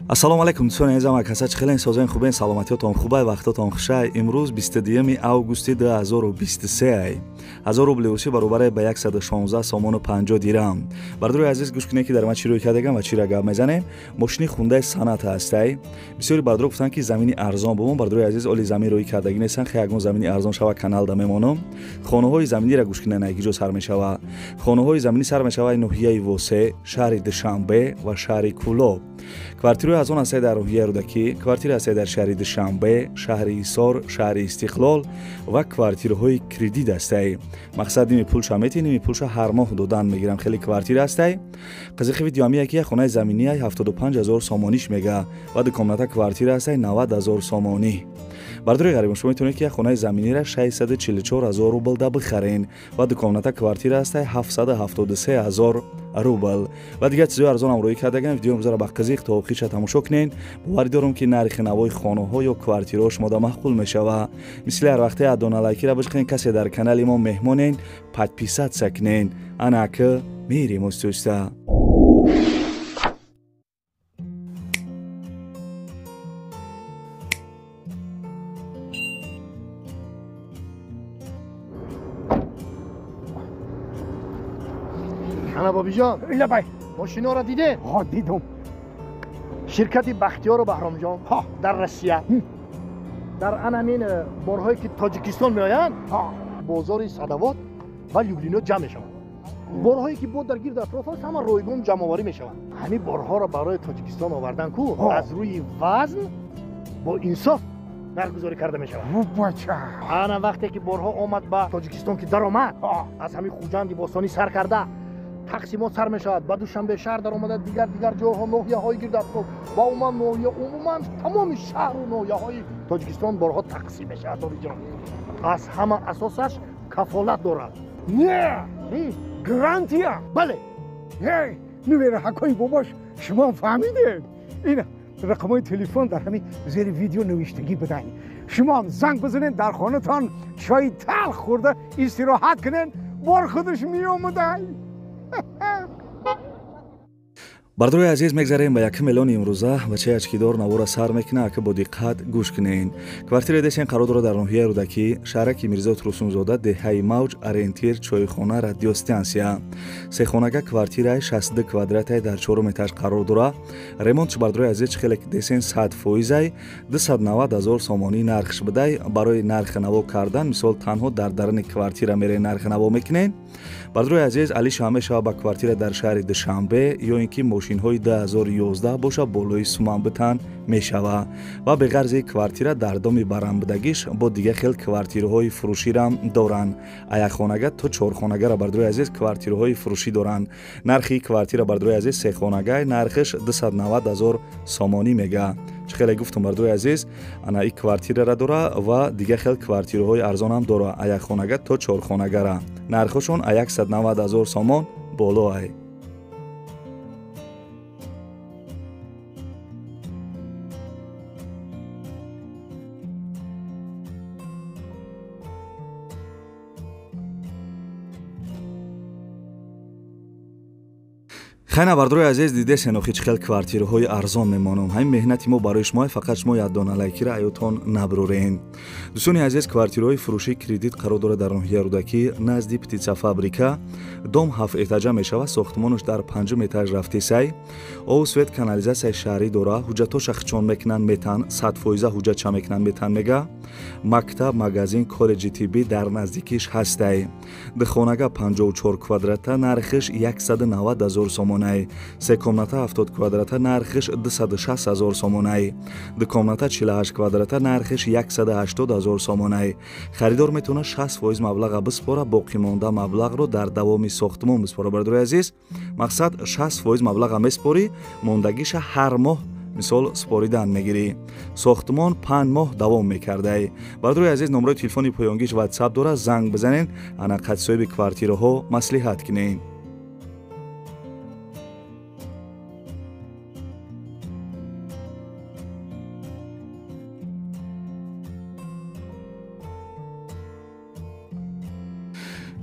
Ассалому алайкум дӯстони азизам, акаса чӣ хелен созен хубен, саломатиётон хубай, вақтотон хушай. Имрӯз 22 августи 2023. 1000 рубли русӣ баробаре ба 116 сомону 50 дирам. Бародарои азиз, гӯш кунед ки дар ман чӣ рӯй кардагам ва чиро гап мезанем. Мошини хундаи санъат ҳастай. Бисёри бародаро гуфтанд ки замини арзон бумон. Бародарои азиз, оли замин рӯй кардагӣ нестан, хе ягон замини арзон шава каналда мемонам. Хонаҳои заминиро гӯш кунед, на ҷо сар мешава. Хонаҳои заминӣ сар мешава ноҳияи Восе, шаҳри Душанбе ва шаҳри Кӯлоб. Квартираҳои аз он ҳастае дар ноҳияи Рӯдакӣ, квартира ҳастае дар шаҳри Душанбе, шаҳри Ҳисор, шаҳри Истиқлол ва квартираҳои кредит ҳастае. Мақсад ними пулша мети, ними пулша ҳар моҳ додан мегирам. Хеле квартира ҳастае. Қызиқи видеоамия ки хонаи заминӣ 75 000 сомониш мега ва дукомната квартира ҳастае 90 000 сомонӣ. Бародарои ғариб, шумо метавонед ки як хонаи заминиро 644 000 рубл да бихарен ва дукомната квартира ҳастае 773 000 рубл. Ва дигар чизҳои арзон ҳам рӯй кардагам. Видео имрӯзаро ба қизиқ то охирша тамошо кунед. Боварӣ дорам ки нархи навои хонаҳо ё квартираҳо шумода маъқул мешава. Мисли ҳар вақте адона лайкира бишкунед, касе дар канали мо меҳмонен, подписаться кунед. Анака мерем устуста. Ана бобиҷон, лабай, мошиноро дидед? Ҳо, дидум. Ширкати Бахтиёру Баҳромҷон дар Россия дар анамин борҳое ки Тоҷикистон меоянд, бозори Садовод ва Люблино ҷамъ мешаванд. Борҳое ки бо дар гирд атроф аст, ҳама ройгон ҷамъоварӣ мешаванд. Ҳамин борҳоро барои Тоҷикистон овардан ку аз рӯи вазн бо инсоф нархгузорӣ карда мешавад. Бача, ана вақте ки борҳо омад ба Тоҷикистон, ки даромад, аз ҳамин Хуҷанди бостонӣ сар карда тақсимот сар мешавад, ба Душанбе шаҳр даромада, дигар дигар ҷойҳо, ноҳияҳои гирдатроф ва умуман ноҳия, умуман тамоми шаҳру ноҳияҳои Тоҷикистон борҳо тақсим мешавад. Бобиҷон, аз ҳама асосаш кафолат дорад. Не, гарантия. Бале. Нувераҳакои бобош, шумо фаҳмидед, ин рақамҳои телефон дар ҳамин зери видео навиштагӣ буданд. Шумоам занг бизанед, дар хонатон чойи талх хӯрда истироҳат кунед, бор худаш меомадай. Бародарои азиз, мегзарем ба якум эълони имрӯза. Бачаи очкидор навора сар мекуна, ака бо диққат гӯш кунед. Квартираи десен қарор дорад дар ноҳияи Рӯдакӣ, шаҳраки Мирзо Турсунзода, деҳаи Мавҷ, ориентир чойхона, радиостансия. Сехонага квартираи 62 квадратае дар чорум этаж қарор дора. Ремонтш, бародарои азиз, чӣ хеле десен 100 фоизай, 290 000 сомонӣ нархш будай. Барои нархи наво кардан, мисол, танҳо дар даруни квартира мере нархи наво мекунед. Бародарои азиз, алиша мешава ба квартира дар шаҳри Душанбе ё ин ки мошинҳои 2011 боша, болои суман битан мешава. Ва беғарзи квартира дар доми баранбудагиш бо дигар хел квартираҳои фурӯширам доранд. А якхонага то чорхонагара, бародарои азиз, квартираҳои фурӯшӣ доранд. Нархи квартира, бародарои азиз, сехонага нархиш 290 000 сомонӣ мега. Чӣ хеле гуфтум, бародарои азиз, ана и квартирара дора ва дигар хел квартираҳои арзонам дора, а якхонага то чорхонагара нархошон а 190 000 сомон боло ай. Хайна, бародарои азиз, дидесен охи чӣ хел квартираҳои арзон мемонам. Ҳамин меҳнати мо барои шумо, фақат шумо якдона лайкира аётон набурорен. Дӯстони азиз, квартираҳои фурӯшии кредит қарор дорад дар ноҳияи Рӯдакӣ, назди птицефабрика. Дом ҳафт этажа мешавад, сохтмонаш дар панҷум этаж рафтесай. Обу свет, канализатсияи шаҳрӣ дора. Ҳуҷҷатҳоша хичон мекунанд, метан, 100% ҳуҷҷатша мекунанд, метан мега. Мактаб, магазин, коллеҷи тиббӣ дар наздикиш ҳастай. Духонага 54 квадрата нархиш 190 000 сомонай, се комната 70 квадрата нархиш 260 000 сомонай, ду комната 48 квадрата нархиш 180 000 сомонай. Харидор метавонад 60% маблаға биспора, боқимонда маблағро дар давоми сохтмон биспора. Бародарои азиз, мақсад 60% маблаға меспорӣ, мондагиша ҳар моҳ мисол споридан мегирӣ. Сохтмон 5 моҳ давом мекардай. Бародарои азиз, номрои телефони поёнгиш ватсап дорад, занг бизанед, ана қад соҳиби квартираҳо маслиҳат кунед.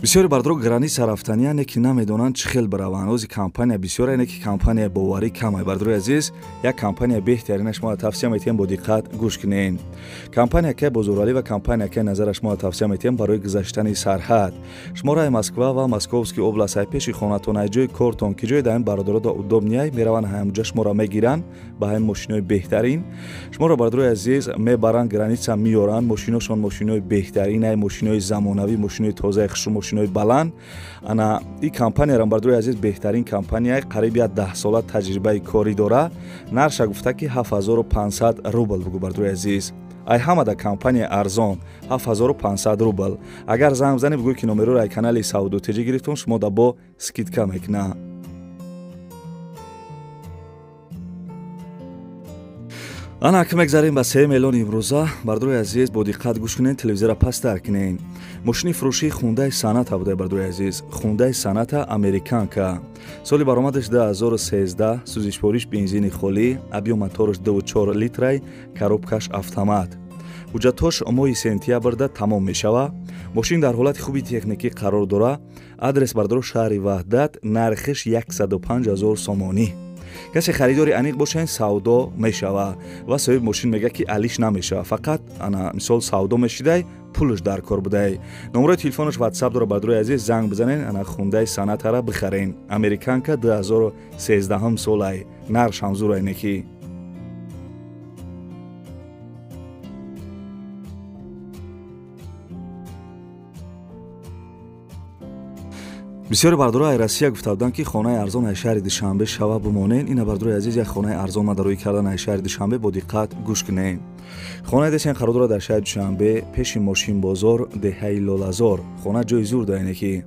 Бисёри бардро граница рафтания не ки намедонанд чӣ хел бираванд. Ози компания бисёре, не ки компания боварӣ камай. Бардрои азиз, як компания беҳтарина шумо тавсия метиҳем, бо диққат гӯш кунед. Компания ке Бозоралӣ ва компания ке Назара шумо тавсия метиҳем барои гузаштани сарҳад. Шуморо ай Москва ва Московский област, ай пеши хонатон, ай ҷои кортон, ки ҷои даҳин бародаро да удобнияй, мераванд ҳамҷа шуморо мегиранд ба ҳамин мошинои беҳтарин. Шуморо бардрои азиз мебаранд граница меоранд. Мошиношон мошинои беҳтарин, ай мошинои замонавӣ, мошинои тозаи хушрӯ, мошинои баланд. Ана и компанияро бардрои азиз беҳтарин компания, қариб 10 сола таҷрибаи корӣ дора. Нарша гуфта ки 7500 рубл бугу бардрои азиз. Ай ҳамада компания арзон 7500 рубл. Агар занг бизанӣ бугӯй ки номероро ай канали Савдо ТЖ гирифтум, шумо да бо скидка мекуна. Ана ки мегзарем ба 3 миллион имрӯза. Бардрои азиз, бо диққат гӯш кунед, телевизора пасттар кунед. Мошини фурӯшии Хундаи Саната буда бардрои азиз. Хундаи Саната американка. Соли баромадаш 2013, сӯзишпориш бензини холӣ, объём мотораш 2,4 литрай, коробкаш автомат. Ҳуҷҷатҳош моҳи сентябрда тамом мешава. Мошин дар ҳолати хуби техникӣ қарор дора. Адрес бардро шаҳри Ваҳдат, нархиш 105 000 сомонӣ. Касе харидори аниқ бошен, савдо мешава ва соҳиби мошин мега ки алиш намешава, фақат ана мисол савдо мешидай, пулш дар кор будай. Номерои телефонаш WhatsApp дора бардрои азиз, занг бизанен, ана Хундаи Санатара бихарен. Американка 2013 солай, нархш ҳам зурай неки. Бисёри бардорои ай Россия гуфта буданд ки хонаи арзон ай шаҳри Душанбе шава бимонен. Ина бардорои азиз, як хонаи арзон ма дарои кардан ай шаҳри Душанбе, бо диққат гӯш кунед. Хонаи десен қарор дорад дар шаҳри Душанбе, пеши мошинбозор, деҳаи Лолазор. Хона ҷои зур даине ки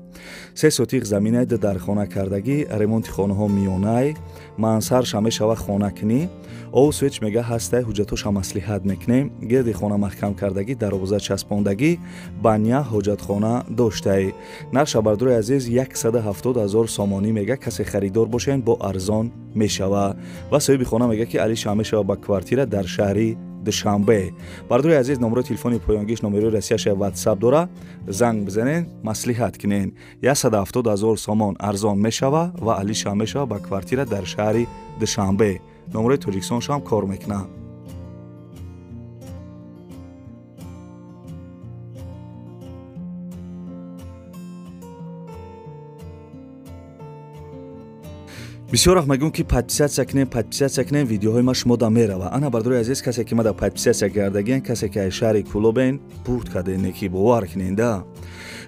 3 сотиқ заминай, ду дар хона кардагӣ, ремонти хонаҳо миёнай, мансарша мешава хонакунӣ, обу свеч мега ҳастай, ҳуҷҷатҳоша маслиҳат мекунем, гирди хона маҳкам кардагӣ, дарвоза часпондагӣ, баня, ҳоҷатхона доштай. Нарша бардорои азиз 170 000 сомонӣ мега. Касе харидор бошен, бо арзон мешава. Ва соҳиби хона мега ки алиша мешава ба квартира дар шаҳри Душанбе. Бардорои азиз, номерои телефони поёнгиш номерои Россияша WhatsApp дора, занг бизанен, маслиҳат кунен. 170 000 сомон арзон мешава ва алиша мешава ба квартира дар шаҳри Душанбе. Номерои Тоҷикистоншам кор мекунад. Бисёр вақт мегӯм ки подписатсия кунем, подписатсия кунем, видеоҳои ма шумо да мерава. Ана бардорои азиз, касе ки ма да подписатсия кардагиен, касе ки аз шаҳри Кӯлобен, бурд карден, неки бовар кунен да.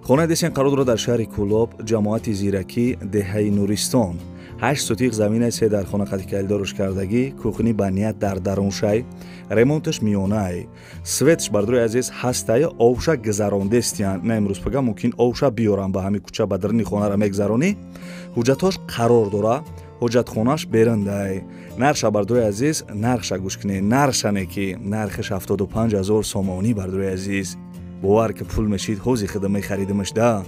Хонаи десен қарор дорад дар шаҳри Кӯлоб, ҷамоати Зиракӣ, деҳаи Нуристон. 8 сотиқ заминаи, 3 дар хона қати калидоруш кардагӣ, кухни ба ният дар даруншай, ремонташ миёнай. Светш бардорои азиз ҳастай, овша гузарондестиян. На имрӯз пага мумкин овша биёрам ба ҳамин кӯча, ба даруни хонара мегузаронӣ. Ҳуҷҷатҳош қарор дора, ҳоҷатхонаш берундай. Нарша бардорои азиз, нархша гӯш кунед, нарша не ки нархиш 75 000 сомонӣ бардорои азиз. Бовар ки пул мешид, ҳози худа мехаридимаш да.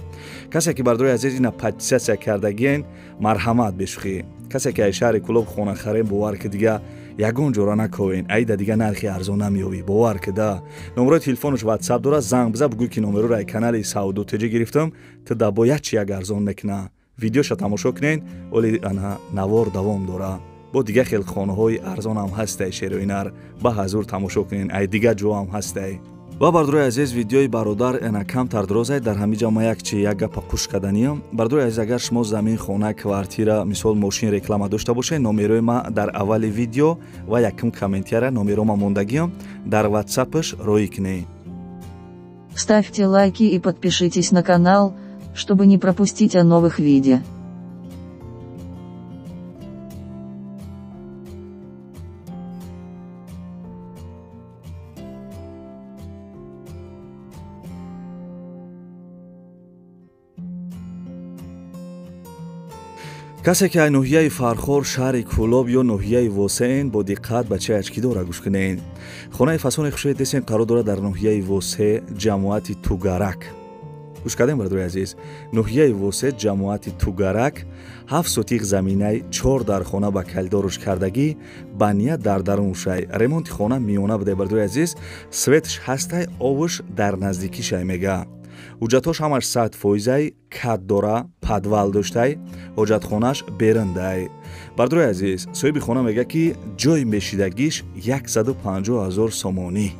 Касе ки бардорои азиз ина подписатсия кардагиен, марҳамат бешухӣ. Касе ки ай шаҳри Кӯлоб хона харем, бовар ки дига ягон ҷора наковен, айда дига нархи арзон намеёвӣ, бовар ки да. Номерои телефонаш WhatsApp дора, занг биза, бугӯй ки номероро ай канали Савдо ТЖ гирифтам, ту да бо як чи як арзон мекуна. Видеоша тамошо кунед, оли ана навор давом дора. Бо дига хел хонаҳои арзонам ҳастай, шероинар, ба ҳазур тамошо кунед, ай дига ҷоам ҳастай. Ва бардорои азиз, видеои бародар ана камтар дорозай, дар ҳамин ҷа ма як чи як гапа қуш карданиям. Бардорои азиз, агар шумо замин, хона, квартира, мисол мошин реклама дошта бошед, номерои ма дар аввали видео ва якум комментияра номеро ма мондагиам, дар ватсапаш роӣ кунед. Ставьте лайки и подпишитесь на канал, чтобы не пропустить о новых видео. Касе ки ай ноҳияи Фархор, шаҳри Кӯлоб ё ноҳияи Восеен, бо диққат ба чай ачкидора гӯш кунед. Хонаи фасони хушои десен қарор дорад дар ноҳияи Восе, ҷамоати Тугарак. Гӯш кардем, бардорои азиз, ноҳияи Восе, ҷамоати Тугарак, 7 сотиқ заминай, 4 дар хона ба калидоруш кардагӣ, ба ният дар даруншай. Ремонти хона миёна будай, бардорои азиз, светш ҳастай, овуш дар наздикишай мега. Ҳуҷҷатҳош ҳамаш 100%, кат дора, подвал доштай, ҳоҷатхонаш берундай. Бардорои азиз, соҳиби хона мегӯяд, ки ҷои мешидагиш 150 000 сомонӣ.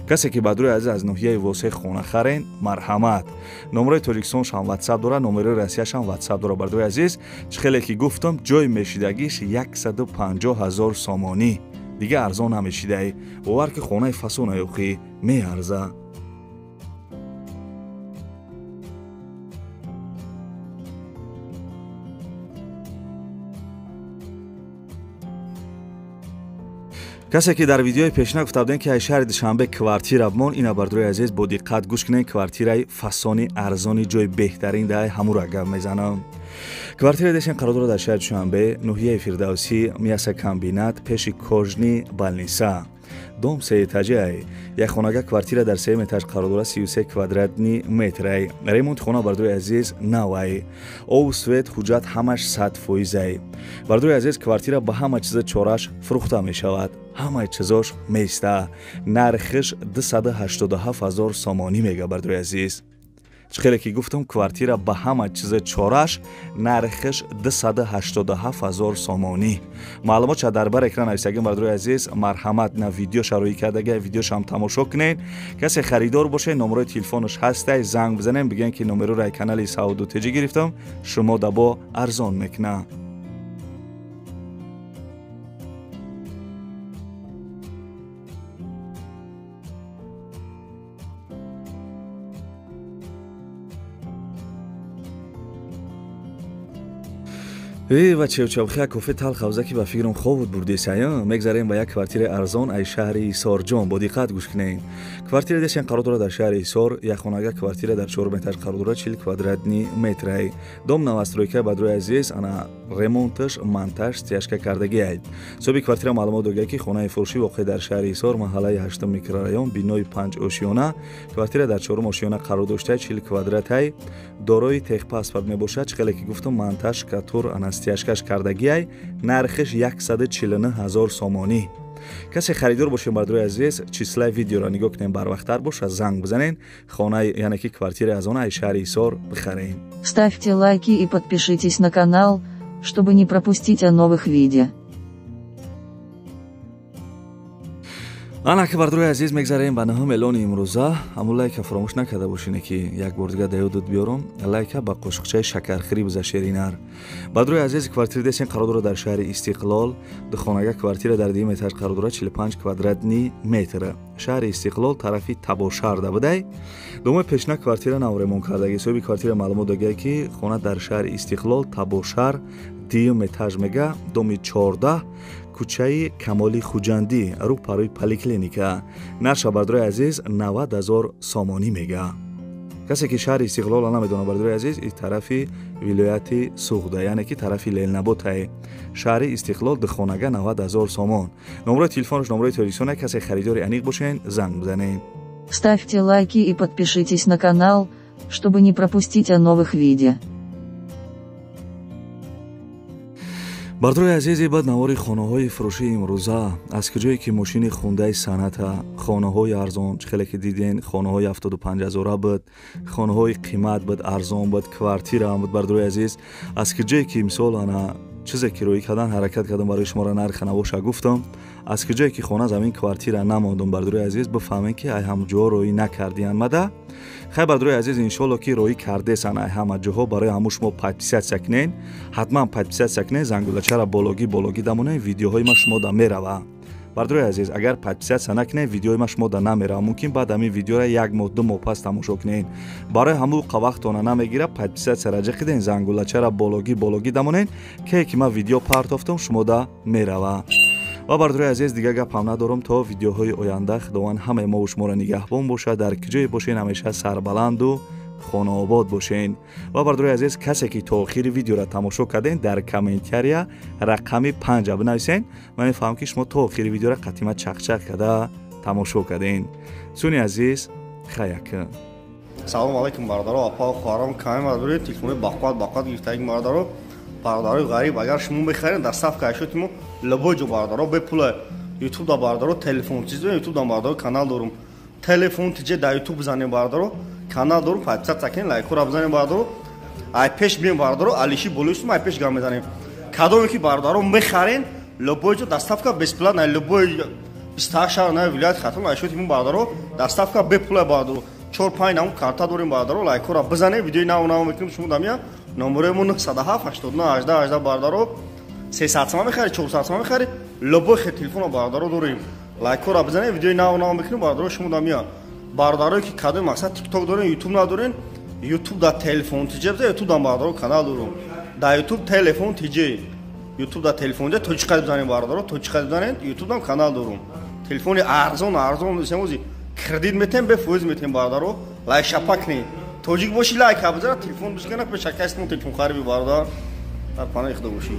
Касе ки бардорои азиз аз ноҳияи Восеъ хона харен, марҳамат. Номерои Тоҷикистоншам ватсап дора, номерои Россияшам ватсап дора. Бардорои азиз, чӣ хеле ки гуфтам, ҷои мешидагиш 150 000 сомонӣ. Дига арзон намешидай. Бовар ки хонаи фасона ёхӣ меарза. Касе ки дар видеои пешина гуфта будем, ки аз шаҳри Душанбе квартира бимон, ина бардорои азиз бо диққат гӯш кунед, квартираи фасони арзони ҷои беҳтарин дай ҳамура гап мезанам. Квартира дешен қарор дорад дар шаҳри Душанбе, ноҳияи Фирдавсӣ, мясокомбинат, пеши кожни больница. Дом сеэтажиай. Як хонага квартира дар сеюм этаж қарор дорад, 33 квадратни метрай. Ремонти хона бардорои азиз навай. Обу свет, ҳуҷҷат ҳамаш 100%. Бардорои азиз, квартира ба ҳама чиза чораш фурӯхта мешавад. Ҳамаи чизош меиста. Нархиш 287 000 сомонӣ мега бардорои азиз. Чӣ хеле ки гуфтам, квартира ба ҳама чиза чораш, нархиш 287 000 сомонӣ. Маълумот ша дар бар экран нависагим бардорои азиз, марҳамат на видео шароӣ кардага, видеошам тамошо кунед. Касе харидор боше, номерои телефонаш ҳастай, занг бизанем, бигӯен ки номероро аз канали Сауду Теҷӣ гирифтам, шумо дабо арзон мекуна. Ва чевчавхия кофе талх ҳавза ки ба фикрам хоб буд бурдесая. Мегзарем ба як квартираи арзон аз шаҳри Ҳисорҷон. Бо диққат гӯш кунед. Квартира дешен қарор дорад дар шаҳри Ҳисор, як хонага квартира дар 4 метр қарор дорад, 40 квадратни метрай. Дом новостройка бардорои азиз, ана ремонташ, монтаж, стяжка кардагиай. Соҳиби квартира маълумот додагиай, ки хонаи фурӯшӣ воқеъ дар шаҳри Ҳисор, маҳаллаи 8 микрорайон, бинои 5 ошёна. Квартира дар 4 ошёна қарор дошта, 40 квадратай, дорои техпаспорт мебошад. Чӣ хеле ки гуфтам, монтаж, катур, ана стяжкаш кардагиай, нархиш 149 000 сомонӣ. Касе харидор бошем бардорои азиз, числаи видеоро нигоҳ кунем, барвақттар боша, занг бизанен, хонаи яъне ки квартираи аз он аз шаҳри Ҳисор бихарем. Ставьте лайки и подпишитесь на канал, чтобы не пропустить о новых видео. Ана ки бардорои азиз, мегзарем ба наҳум эълони имрӯза. Ҳамун лайка фаромӯш накарда бошине, ки як бор дига да ёдат биёрам, лайка ба қошуқчаи шакархӯрӣ биза шеринар. Бардорои азиз, квартира десен қарор дорад дар шаҳри Истиқлол, духонага квартира дар дуюм этаж қарор дорад, 45 квадратни метр. Шаҳри Истиқлол тарафи Табошарда будай. Домои пешина квартира нав ремонт кардагӣ. Соҳиби квартира маълумот додагиай, ки хона дар шаҳри Истиқлол, Табошар, дуюм этаж мега, доми 14, кӯчаи Камоли Хуҷандӣ, рӯ парои поликлиника. Нарша бардорои азиз 90 000 сомонӣ мега. Касе ки шаҳри Истиқлолро намедонад бардорои азиз, и тарафи вилояти Суғда, яъне ки тарафи Ленаботай. Шаҳри Истиқлол, духонага 90 000 сомон. Номерои телефонаш номерои Тоҷикистон, касе харидори аниқ бошен, занг бизанед. Ставьте лайки и подпишитесь на канал, чтобы не пропустить о новых видео. Бардорои азизи, баъд навори хонаҳои фурӯшии имрӯза, аз куҷое ки мошини хундаи санъата, хонаҳои арзон, чӣ хеле ки диден, хонаҳои 75 000 буд, хонаҳои қимат буд, арзон буд, квартираам буд. Бардорои азиз, аз куҷое ки мисол ана чизе ки рӯӣ кардан ҳаракат кардам барои шуморо нарха набоша гуфтам, аз куҷое ки хона замин квартира намондум, бардорои азиз, бифаҳмем ки ай ҳамҷоҳо рӯӣ накардиян мада. Хай бардорои азиз, иншоалло ки рӯӣ кардесан ай ҳама ҷоҳо, барои ҳамун шумо подписатсия кунед, ҳатман подписатсия кунед, зангулачара бологӣ бологӣ дамонед, видеоҳои ма шумо да мерава. Бардорои азиз, агар подписатсия накунед, видеои ма шумо да намерава. Мумкин баъд ҳамин видеоро як моҳ, ду моҳ пас тамошо кунед. Барои ҳамун вақтона намегира, подписатсияра ҷиқиден, зангулачара бологӣ бологӣ дамонед, ке ки ма видео партофтам, шумо да мерава. Ва бардорои азиз, дига гапам надорам, то видеоҳои оянда Худованд ҳамаи мову шуморо нигаҳбон бошад, дар куҷое бошен ҳамеша сарбаланду хонаобод бошен. Ва бардорои азиз, касе ки то охири видеоро тамошо карден, дар комментария рақами 5 бинависен. Ман мефаҳмам, ки шумо то охири видеоро қатима чақчақ карда тамошо карден. Суни азиз, хаяк. Салом алайкум бародаро, апа хоҳарон, каме мардори телефони бақувват бақувват гирифтагӣ бародаро. Бародарои ғариб, агар шумо мехаред дар саф кайшоти мо любой ҷо бародаро бепула. YouTube да бародаро телефон чиз, YouTube да бародаро канал дорум. Телефон тиҷе дар YouTube бизанем бародаро. Канал дорум, подписаться кунед, лайкҳоро бизанед, бародаро. Ай пеш бием, бародаро, алиши болои ай пеш гап мезанем. Кадоме ки, бародаро, мехарен, любой ҷо доставка бесплатно, любой 28 шаҳр на вилояти Хатлон айшоти мо, бародаро, доставка бепула, бародаро. 4-5 намуд карта дорем, бародаро, лайкҳоро бизанед, видеои нав нав мекунем, шумо дамия. Номерои мо 907 89 18 18, бародаро. 300 сомон мехари, 400 сомон мехари, любой хел телефона, бародаро, дорем. Лайкҳоро бизанед, видеои нав нав мекунем, бародаро, шумо дамия. Бародарое ки кадоми мақсад тикток дорен, ютуб надорен, ютуб да телефон тиҷе биза, ютуб дам, бародаро, канал дорум. Да ютуб телефон тиҷе. Ютуб да телефон тиҷе, точка бизанед, бародаро, точка бизанед, ютуб дам канал дорум. Телефони арзон, арзон, семози кредит метем, бе фоиз метем, бародаро. Лайк шапа кунед. Тоҷик боши, лайк бизана, телефон бишкана, пешакайстмон телефон хариби, бародар. Дар паноҳи Худо бошӣ.